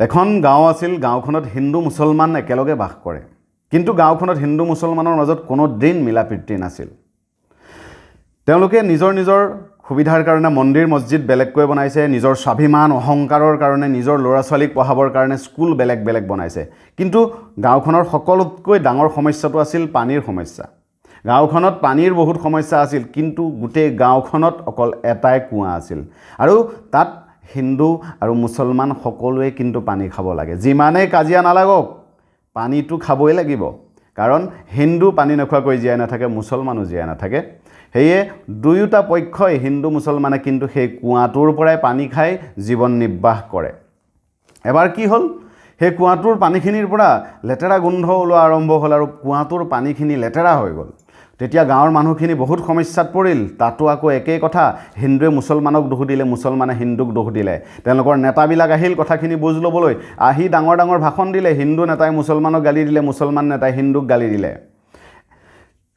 এখন গাঁও আছিল। গাঁওখনত হিন্দু মুছলমান একেলগে বাস কৰে। কিন্তু গাঁওখনত হিন্দু মুছলমানৰ মাজত কোনো দিন মিলা প্ৰীতি নাছিল। তেওঁলোকে নিজৰ নিজৰ সুবিধাৰ কাৰণে মন্দিৰ মছজিদ বেলেগকৈ বনাইছে, নিজৰ স্বাভিমান অহংকাৰৰ কাৰণে, নিজৰ ল'ৰা ছোৱালীক পঢ়াবৰ কাৰণে স্কুল বেলেগ বেলেগ বনাইছে। কিন্তু গাঁওখনৰ সকলোতকৈ ডাঙৰ সমস্যাটো আছিল পানীৰ সমস্যা। গাঁওখনত পানীৰ বহুত সমস্যা আছিল, কিন্তু গোটেই গাঁওখনত অকল এটাই কুঁৱা আছিল আৰু তাত হিন্দু আৰু মুছলমান সকলোৱে কিন্তু পানী খাব লাগে। যিমানেই কাজিয়া নালাগক, পানীটো খাবই লাগিব। কাৰণ হিন্দু পানী নোখোৱাকৈ জীয়াই নাথাকে, মুছলমানো জীয়াই নাথাকে। সেয়ে দুয়োটা পক্ষই, হিন্দু মুছলমানে কিন্তু সেই কুঁৱাটোৰ পৰাই পানী খাই জীৱন নিৰ্বাহ কৰে। এবাৰ কি হ'ল, সেই কুঁৱাটোৰ পানীখিনিৰ পৰা লেতেৰা গোন্ধ ওলোৱা আৰম্ভ হ'ল আৰু কুঁৱাটোৰ পানীখিনি লেতেৰা হৈ গ'ল। তেতিয়া গাঁৱৰ মানুহখিনি বহুত সমস্যাত পৰিল। তাতো আকৌ একেই কথা, হিন্দুৱে মুছলমানক দোষ দিলে, মুছলমানে হিন্দুক দোষ দিলে। তেওঁলোকৰ নেতাবিলাক আহিল কথাখিনি বুজ ল'বলৈ। আহি ডাঙৰ ডাঙৰ ভাষণ দিলে। হিন্দু নেতাই মুছলমানক গালি দিলে, মুছলমান নেতাই হিন্দুক গালি দিলে।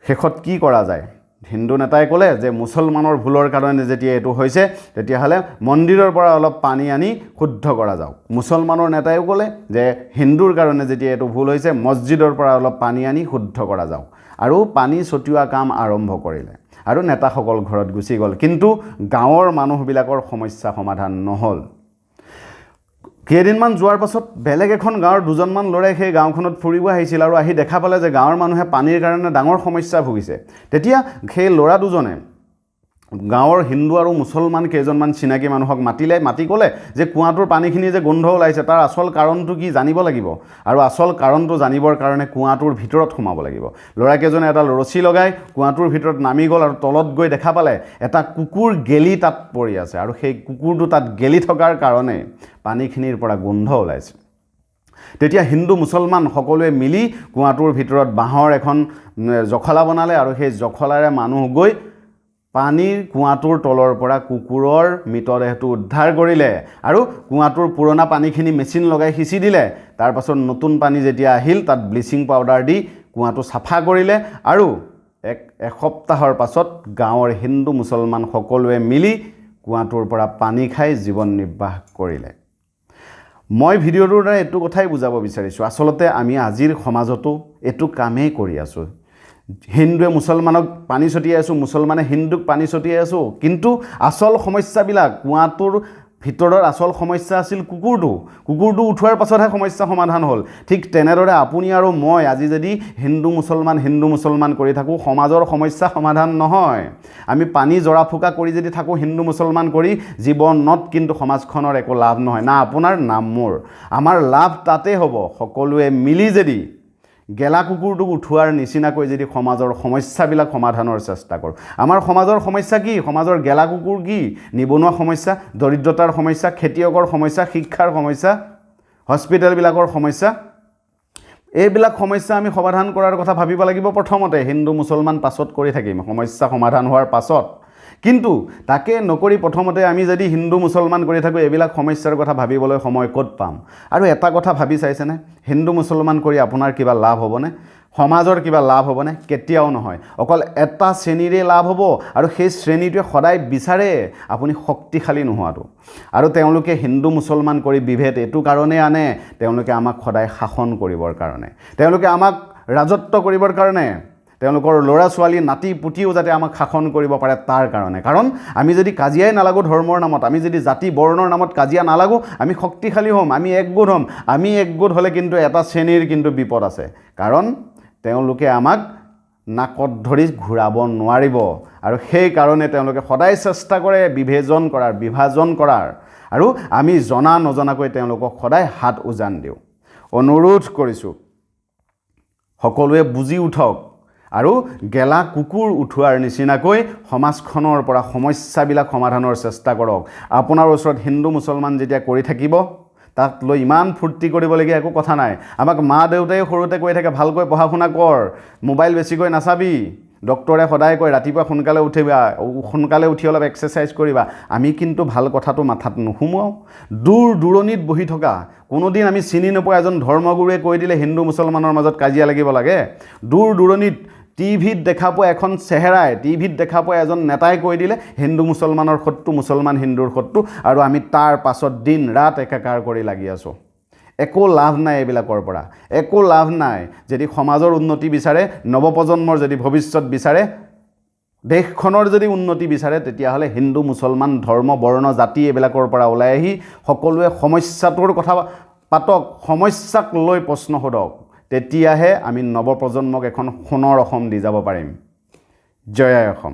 শেষত কি কৰা যায়? হিন্দু নেতাই ক'লে যে মুছলমানৰ ভুলৰ কাৰণে যেতিয়া এইটো হৈছে, তেতিয়াহ'লে মন্দিৰৰ পৰা অলপ পানী আনি শুদ্ধ কৰা যাওক। মুছলমানৰ নেতাইও ক'লে যে হিন্দুৰ কাৰণে যেতিয়া এইটো ভুল হৈছে, মছজিদৰ পৰা অলপ পানী আনি শুদ্ধ কৰা যাওক। আৰু পানী ছটিওৱা কাম আৰম্ভ কৰিলে আৰু নেতাসকল ঘৰত গুচি গ'ল। কিন্তু গাঁৱৰ মানুহবিলাকৰ সমস্যা সমাধান নহ'ল। কেইদিনমান যোৱাৰ পাছত বেলেগ এখন গাঁৱৰ দুজনমান ল'ৰাই সেই গাঁওখনত ফুৰিব আহিছিল আৰু আহি দেখা পালে যে গাঁৱৰ মানুহে পানীৰ কাৰণে ডাঙৰ সমস্যা ভুগিছে। তেতিয়া সেই ল'ৰা দুজনে গাঁৱৰ হিন্দু আৰু মুছলমান কেইজনমান চিনাকি মানুহক মাতিলে। মাতি ক'লে যে কুঁৱাটোৰ পানীখিনি যে গোন্ধ ওলাইছে, তাৰ আচল কাৰণটো কি জানিব লাগিব আৰু আচল কাৰণটো জানিবৰ কাৰণে কুঁৱাটোৰ ভিতৰত সোমাব লাগিব। ল'ৰাকেইজনে এডাল ৰছী লগাই কুঁৱাটোৰ ভিতৰত নামি গ'ল আৰু তলত গৈ দেখা পালে এটা কুকুৰ গেলি তাত পৰি আছে আৰু সেই কুকুৰটো তাত গেলি থকাৰ কাৰণে পানীখিনিৰ পৰা গোন্ধ ওলাইছে। তেতিয়া হিন্দু মুছলমান সকলোৱে মিলি কুঁৱাটোৰ ভিতৰত বাঁহৰ এখন জখলা বনালে আৰু সেই জখলাৰে মানুহ গৈ পানীৰ কুঁৱাটোৰ তলৰ পৰা কুকুৰৰ মৃতদেহটো উদ্ধাৰ কৰিলে আৰু কুঁৱাটোৰ পুৰণা পানীখিনি মেচিন লগাই সিঁচি দিলে। তাৰপাছত নতুন পানী যেতিয়া আহিল, তাত ব্লিচিং পাউডাৰ দি কুঁৱাটো চাফা কৰিলে আৰু এসপ্তাহৰ পাছত গাঁৱৰ হিন্দু মুছলমান সকলোৱে মিলি কুঁৱাটোৰ পৰা পানী খাই জীৱন নিৰ্বাহ কৰিলে। মই ভিডিঅ'টোৰ দ্বাৰা এইটো কথাই বুজাব বিচাৰিছোঁ, আচলতে আমি আজিৰ সমাজতো এইটো কামেই কৰি আছোঁ। হিন্দুৱে মুছলমানক পানী ছটিয়াই আছোঁ, মুছলমানে হিন্দুক পানী ছটিয়াই আছোঁ। কিন্তু আচল সমস্যাবিলাক, কুঁৱাটোৰ ভিতৰৰ আচল সমস্যা আছিল কুকুৰটো। কুকুৰটো উঠোৱাৰ পাছতহে সমস্যা সমাধান হ'ল। ঠিক তেনেদৰে আপুনি আৰু মই আজি যদি হিন্দু মুছলমান, হিন্দু মুছলমান কৰি থাকোঁ, সমাজৰ সমস্যা সমাধান নহয়। আমি পানী জৰা ফুকা কৰি যদি থাকোঁ হিন্দু মুছলমান কৰি, জীৱনত কিন্তু সমাজখনৰ একো লাভ নহয়, না আপোনাৰ না মোৰ। আমাৰ লাভ তাতে হ'ব, সকলোৱে মিলি যদি গেলা কুকুৰটোক উঠোৱাৰ নিচিনাকৈ যদি সমাজৰ সমস্যাবিলাক সমাধানৰ চেষ্টা কৰোঁ। আমাৰ সমাজৰ সমস্যা কি? সমাজৰ গেলা কুকুৰ কি? নিবনুৱা সমস্যা, দৰিদ্ৰতাৰ সমস্যা, খেতিয়কৰ সমস্যা, শিক্ষাৰ সমস্যা, হস্পিটেলবিলাকৰ সমস্যা। এইবিলাক সমস্যা আমি সমাধান কৰাৰ কথা ভাবিব লাগিব প্ৰথমতে। হিন্দু মুছলমান পাছত কৰি থাকিম, সমস্যা সমাধান হোৱাৰ পাছত। কিন্তু তাকে নকৰি প্ৰথমতে আমি যদি হিন্দু মুছলমান কৰি থাকোঁ, এইবিলাক সমস্যাৰ কথা ভাবিবলৈ সময় ক'ত পাম? আৰু এটা কথা ভাবি চাইছেনে? হিন্দু মুছলমান কৰি আপোনাৰ কিবা লাভ হ'বনে? সমাজৰ কিবা লাভ হ'বনে? কেতিয়াও নহয়। অকল এটা শ্ৰেণীৰে লাভ হ'ব আৰু সেই শ্ৰেণীটোৱে সদায় বিচাৰে আপুনি শক্তিশালী নোহোৱাটো। আৰু তেওঁলোকে হিন্দু মুছলমান কৰি বিভেদ এইটো কাৰণেই আনে, তেওঁলোকে আমাক সদায় শাসন কৰিবৰ কাৰণে, তেওঁলোকে আমাক ৰাজত্ব কৰিবৰ কাৰণে, তেওঁলোকৰ ল'ৰা ছোৱালী নাতি পুতিও যাতে আমাক শাসন কৰিব পাৰে তাৰ কাৰণে। কাৰণ আমি যদি কাজিয়াই নালাগোঁ ধৰ্মৰ নামত, আমি যদি জাতি বৰ্ণৰ নামত কাজিয়া নালাগোঁ, আমি শক্তিশালী হ'ম, আমি একগোট হ'ম। আমি একগোট হ'লে কিন্তু এটা শ্ৰেণীৰ কিন্তু বিপদ আছে, কাৰণ তেওঁলোকে আমাক নাকত ধৰি ঘূৰাব নোৱাৰিব। আৰু সেইকাৰণে তেওঁলোকে সদায় চেষ্টা কৰে বিভেজন কৰাৰ, বিভাজন কৰাৰ আৰু আমি জনা নজনাকৈ তেওঁলোকক সদায় হাত উজান দিওঁ। অনুৰোধ কৰিছোঁ, সকলোৱে বুজি উঠক আৰু গেলা কুকুৰ উঠোৱাৰ নিচিনাকৈ সমাজখনৰ পৰা সমস্যাবিলাক সমাধানৰ চেষ্টা কৰক। আপোনাৰ ওচৰত হিন্দু মুছলমান যেতিয়া কৰি থাকিব, তাক লৈ ইমান ফূৰ্তি কৰিবলগীয়া একো কথা নাই। আমাক মা দেউতাই সৰুতে কৈ থাকে, ভালকৈ পঢ়া শুনা কৰ, মোবাইল বেছিকৈ নাচাবি। ডক্টৰে সদায় কয়, ৰাতিপুৱা সোনকালে উঠিবা, সোনকালে উঠি অলপ এক্সাৰচাইজ কৰিবা। আমি কিন্তু ভাল কথাটো মাথাত নুসুমুৱাওঁ। দূৰ দূৰণিত বহি থকা, কোনোদিন আমি চিনি নোপোৱা এজন ধৰ্মগুৰুৱে কৈ দিলে হিন্দু মুছলমানৰ মাজত কাজিয়া লাগিব লাগে। দূৰ দূৰণিত টিভিত দেখা পোৱা এখন চেহেৰাই, টিভিত দেখা পোৱা এজন নেতাই কৈ দিলে হিন্দু মুছলমানৰ শত্ৰু, মুছলমান হিন্দুৰ শত্ৰু আৰু আমি তাৰ পাছত দিন ৰাত একাকাৰ কৰি লাগি আছোঁ। একো লাভ নাই এইবিলাকৰ পৰা, একো লাভ নাই। যদি সমাজৰ উন্নতি বিচাৰে, নৱপ্ৰজন্মৰ যদি ভৱিষ্যত বিচাৰে, দেশখনৰ যদি উন্নতি বিচাৰে, তেতিয়াহ'লে হিন্দু মুছলমান ধৰ্ম বৰ্ণ জাতি এইবিলাকৰ পৰা ওলাই আহি সকলোৱে সমস্যাটোৰ কথা পাতক, সমস্যাক লৈ প্ৰশ্ন সোধক। তেতিয়াহে আমি নৱপ্ৰজন্মক এখন সোণৰ অসম দি যাব পাৰিম। জয় আই অসম।